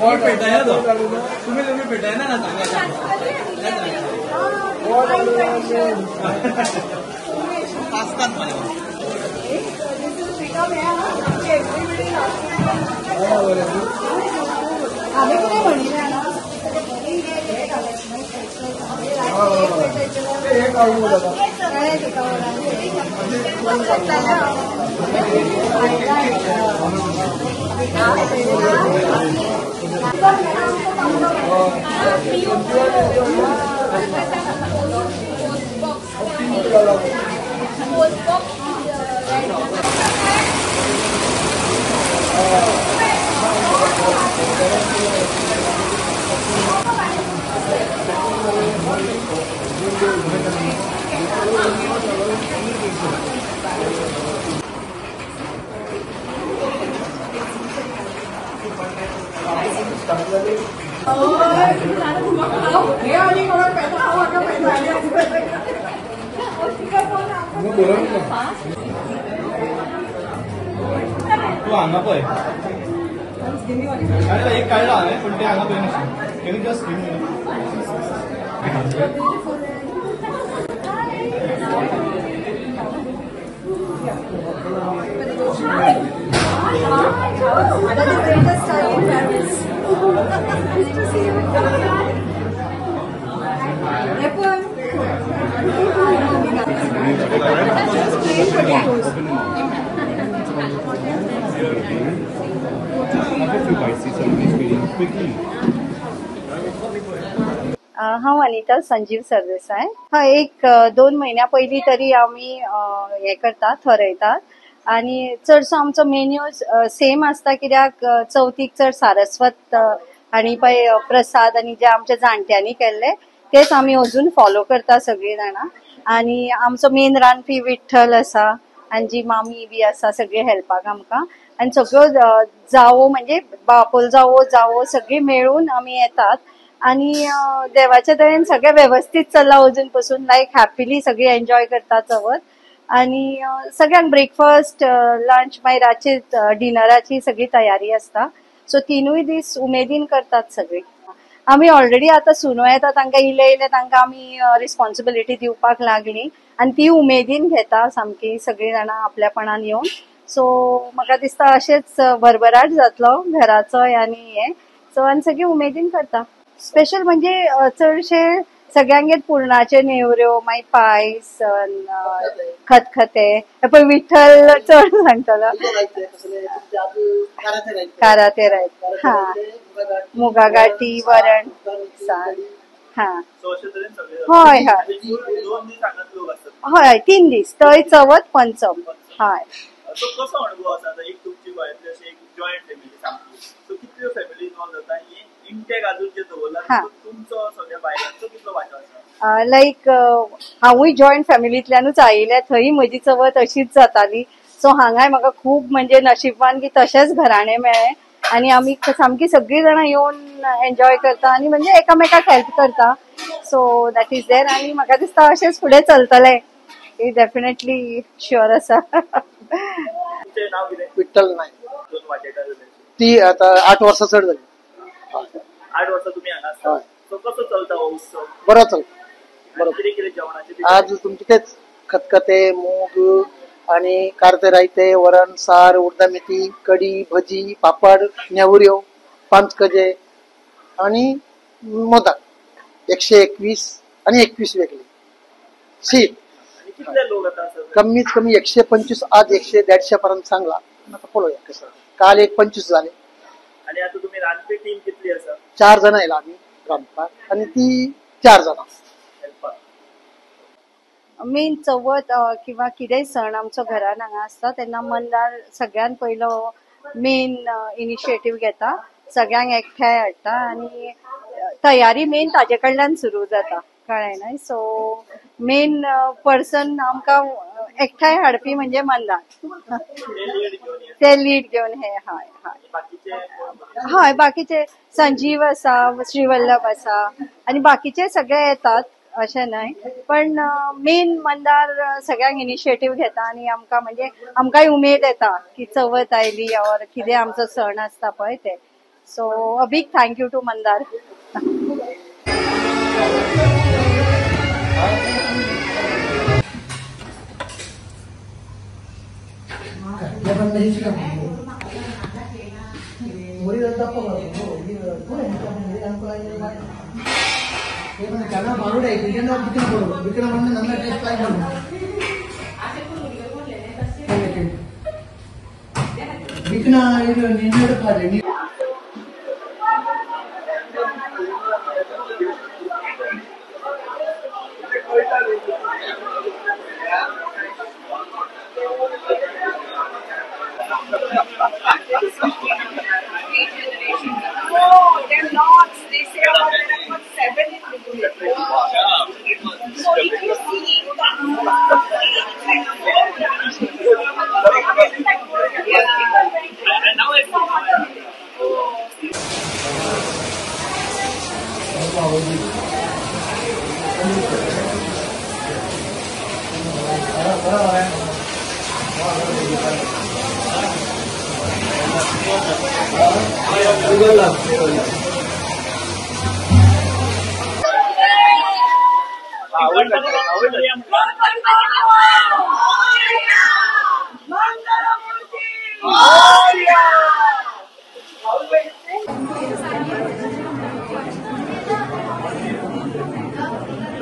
और पेटाय ना तो तुम्ही तुम्ही पेटाय ना सांगा तू हांगा पळय अरे एक काडला हांवें पूण ते हांगा पळय मातशें. Can you just give me? The greatest time in Paris. Nice to see you. Apple. Just plain potatoes. हांव अनिता संजीव सरदेसाय. हय, एक 2 म्हयन्या पयलीं तरी आमी हें करतात, थरयतात आनी चडसो आमचो मेन्यू सेम आसता कित्याक चवथीक चड सारस्वत आनी पळय प्रसाद आनी जे आमच्या जाणट्यांनी केल्ले तेच आमी अजून फॉलो करता सगळीं जाणां. आनी आमचो मेन रांदपी विठ्ठल आसा आनी जी मामी बी आसा सगळी हेल्पाक आमकां आनी सगळ्यो जावो म्हणजे बापोल जावो जावो सगळी मेळून आमी येतात आनी देवाच्या दयेन सगळें वेवस्थीत चल्लां अजून पसून. लायक हॅपीली सगळी एन्जॉय करता चवथ आनी सगळ्यांक ब्रेकफास्ट लंच मागीर रातचे डिनराची सगळी तयारी आसता. सो 3 दीस उमेदीन करतात सगळी. आमी ऑलरेडी आतां सुनो येता तांकां इल्ले इल्ले तांकां आमी रिस्पॉन्सिबिलिटी दिवपाक लागली आनी ती उमेदीन घेता सामकी सगळीं जाणां आपल्यापणान येवन. सो म्हाका दिसता अशेंच भरभराट जातलो घराचो आनी हें. सो आनी सगळीं उमेदीन करता. स्पेशल म्हणजे चडशे सगळ्यांगेर पुरणाचे नेवऱ्यो मागीर पायस खतखते. पळय विठ्ठल चड सांगतलो काराते रायते, हा मुगा गाठी वरण सार, हा हय हय हय 3 दीस थंय चवथ पंचम. हय, लायक हांवूय जॉयंट फॅमिलींतल्यानूच आयिल्लें, थंय म्हजी चवथ अशीच जाताली. सो हांगाय म्हाका खूब म्हणजे नशीबवान की तशेंच घराणें मेळ्ळें आनी आमी सामकी सगळीं जाणां येवन एन्जॉय करता आनी म्हणजे एकामेकाक हेल्प करता. सो that is there आनी म्हाका दिसता अशेंच फुडें चलतलें, हे डेफिनेटली शुअर आसा. विठ्ठल नायक. ती आता 8 वर्सां चड जाली. 8 वर्सां तुमी हांगा आसता. सो कसो चलता हो उत्सव? बरो चलता. बरो. कितें कितें जेवणाचें? आज तुमचे तेच खतखते, मूग आणि कार्ते रायते, वरण सार, उडदा मेथी, कढी, भजी, पापड, नेवऱ्यो, पांचकजे आणि मोदक. 121 आणि 21 वेगळे शीत. कितले लोक येता सर? कमीत कमी 125 आज 100-150 पर्यंत सांगला. आता पळोवया कसं. काल 125 झाले. आणि आता तुम्ही रांदपी टीम कितली आसा? 4 जण येला आम्ही रांदपाक आणि ती 4 जण हेल्पाक. मेन चवथ किंवा कितेंय सण आमचो घरान हांगा आसता तेन्ना मंदार सगळ्यान पयलो मेन इनिशिएटीव घेता, सगळ्यांक एकठांय हाडटा आनी तयारी मेन ताजे कडल्यान सुरू जाता, कळ्ळें न्हय. सो मेन पर्सन आमकां एकठांय हाडपी म्हणजे मंदार, ते लीड घेवन हे. हय हय हय, बाकीचे संजीव आसा, श्रीवल्लभ आसा आनी बाकीचे सगळे येतात अशें न्हय, पण मेन मंदार सगळ्यांक इनिशिएटीव घेता आनी आमकां म्हणजे आमकांय उमेद येता की चवथ आयली ऑर कितें आमचो सण आसता पळय ते. So a big thank you to Mandar. No, they're not. They say about there are about 7 in Mumbai. So if you see, it's like 4 branches.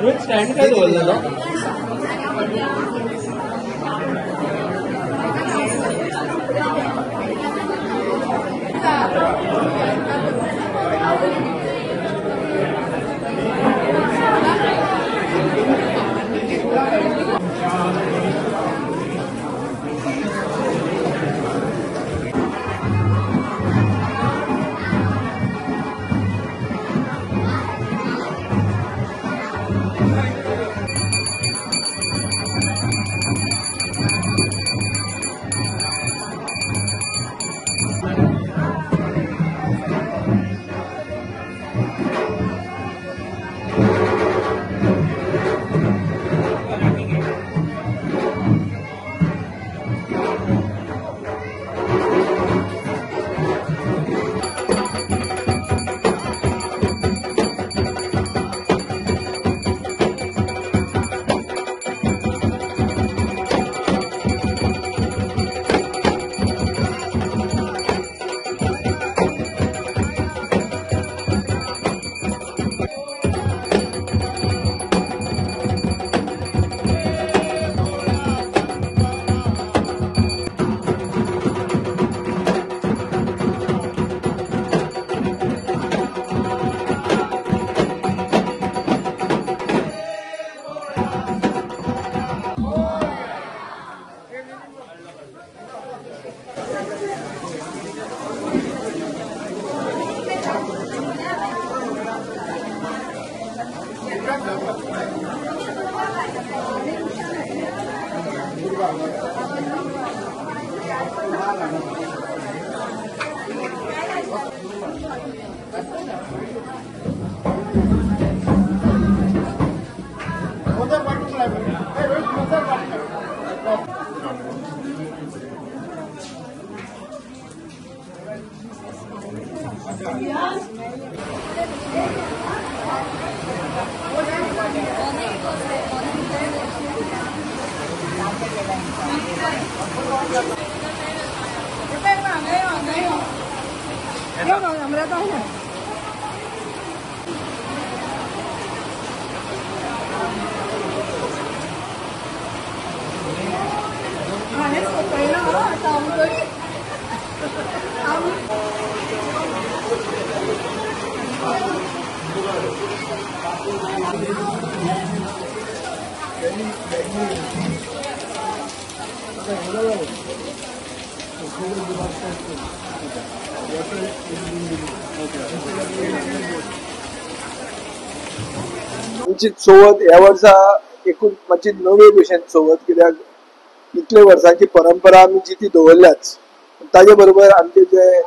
Rohit stand काय दवरलेलो? आमची चवथ ह्या वर्सा एकूण मातशी नवे भशेन चवथ, कित्याक इतले वर्सांची परंपरा आमी जिती दवरल्याच, ताजे बरोबर आमचें जें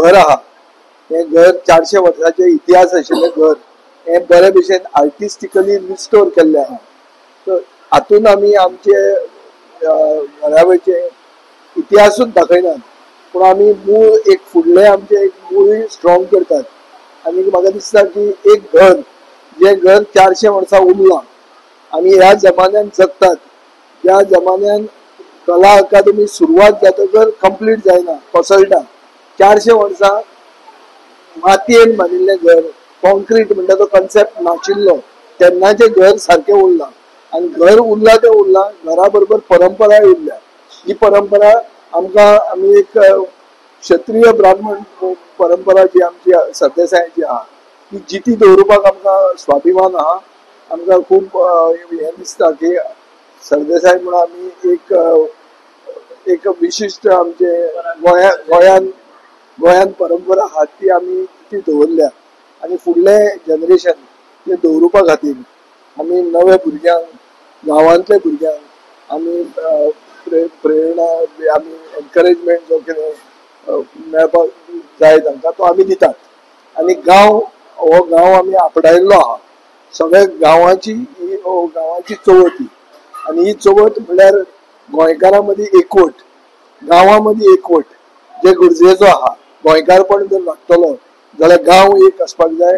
घर आहा हें घर 400 वर्सांचे इतिहास आशिल्लें घर हें बरे भशेन आर्टिस्टिकली रिस्टोर केल्लें आहा. सो हातून आमी आमचे घरावयचे इतिहासूच दाखयनात, पूण आमी मूळ एक फुडलें आमचें एक मूळ स्ट्रॉंग करतात. आनी म्हाका दिसता की एक घर जें घर 400 वर्सां उरलां, आमी ह्या जमान्यान जगतात, ज्या जमान्यान कला अकादमी सुरवात जातकर कंप्लीट जायना, कोसळटा. 400 वर्सां मातयेन बांदिल्लें घर, कॉन्क्रीट म्हणटा तो कन्सेप्ट नाशिल्लो, तेन्नाचें घर सारकें उरलां. आनी घर उरलां तें उरलां, घरा बरोबर परंपराय उरल्या. ही परंपरा आमकां आमी एक क्षत्रीय ब्राह्मण परंपरा जी आमची सरदेसायांची आहा ती जिती दवरुपाक आमकां स्वाभिमान आहा. आमकां खूब हें दिसता की सरदेसाय म्हणून आमी एक एक विशिश्ट आमचे गोंयान गोंयान परंपरा आहा ती आमी ती दवरल्या. आनी फुडलें जनरेशन ते दवरुपा खातीर आमी नव्या भुरग्यांक, गांवांतल्या भुरग्यांक आमी प्रेरणा, आमी एनकरेजमेंट जो कितें मेळपाक जाय तांकां तो आमी दितात. आनी गांव हो गांव आमी आपणायल्लो आहा. सगळ्या गांवाची ही गांवाची चवथ ही, आनी ही चवथ म्हणल्यार गोंयकारां मदीं एकवट, गांवां मदीं एकवट जे गरजेचो आहा. गोंयकारपण जर लागतलो जाल्यार गांव एक आसपाक जाय.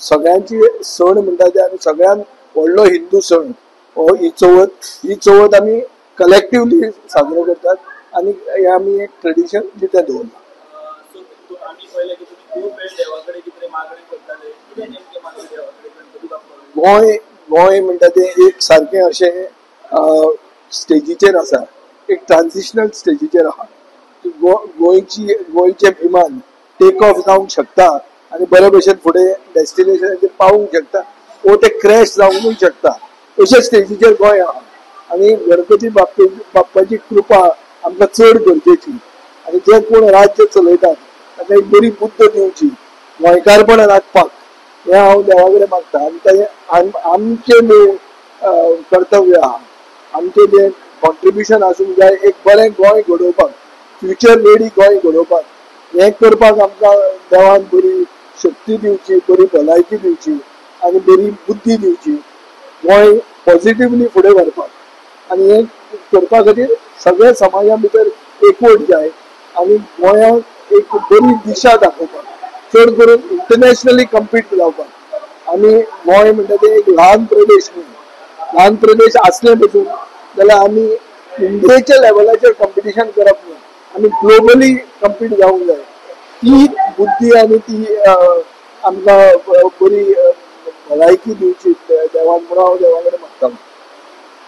सगळ्यांची सण म्हणटा ते आनी सगळ्यांत व्हडलो हिंदू सण हो ही चवथ. ही चवथ आमी कलेक्टिवली साजरो करतात आनी हे आमी एक ट्रेडिशन जितें दवरलां. गोंय गोंय म्हणटा तें एक सारकें अशें स्टेजीचेर आसा, एक ट्रान्जिशनल स्टेजीचेर आहा. गोंयची गोंयचें विमान टेक ऑफ जावंक शकता आनी बरे भशेन फुडें डेस्टिनेशनाचेर पावूंक शकता, वो तें क्रॅश जावंकूय शकता. अशे स्टेजीचेर गोंय आहा. आनी गणपती बाप्पाची कृपा आमकां चड गरजेची. आनी जे कोण राज्य चलयतात तांकां एक बरी बुद्द दिवची गोंयकारपण राखपाक, हें हांव देवा कडेन मागता. आनी तें आमचें जें कर्तव्य आहा, आमचें जें कॉन्ट्रिब्युशन आसूंक जाय एक बरें गोंय घडोवपाक, फ्युचर रेडी गोंय घडोवपाक, हें करपाक आमकां देवान बरी शक्ती दिवची, बरी भलायकी दिवची आनी बरी बुद्धी दिवची, गोंय पॉझिटिवली फुडें व्हरपाक. आनी हें करपा खातीर सगळ्या समाजा भितर एकवट जाय आनी गोंयांक एक बरी दिशा दाखोवपाक, चड करून इंटरनॅशनली कम्पीट जावपाक. आमी गोंय म्हणटा तें एक ल्हान प्रदेश न्हू, ल्हान प्रदेश आसले पसून जाल्यार आमी इंडियेच्या लेवलाचेर कॉम्पिटिशन करप न्हू, आमी ग्लोबली कम्पीट जावंक जाय. ती बुद्धी आनी ती आमकां बरी भलायकी दिवची देवान म्हणून हांव देवा कडेन मागता.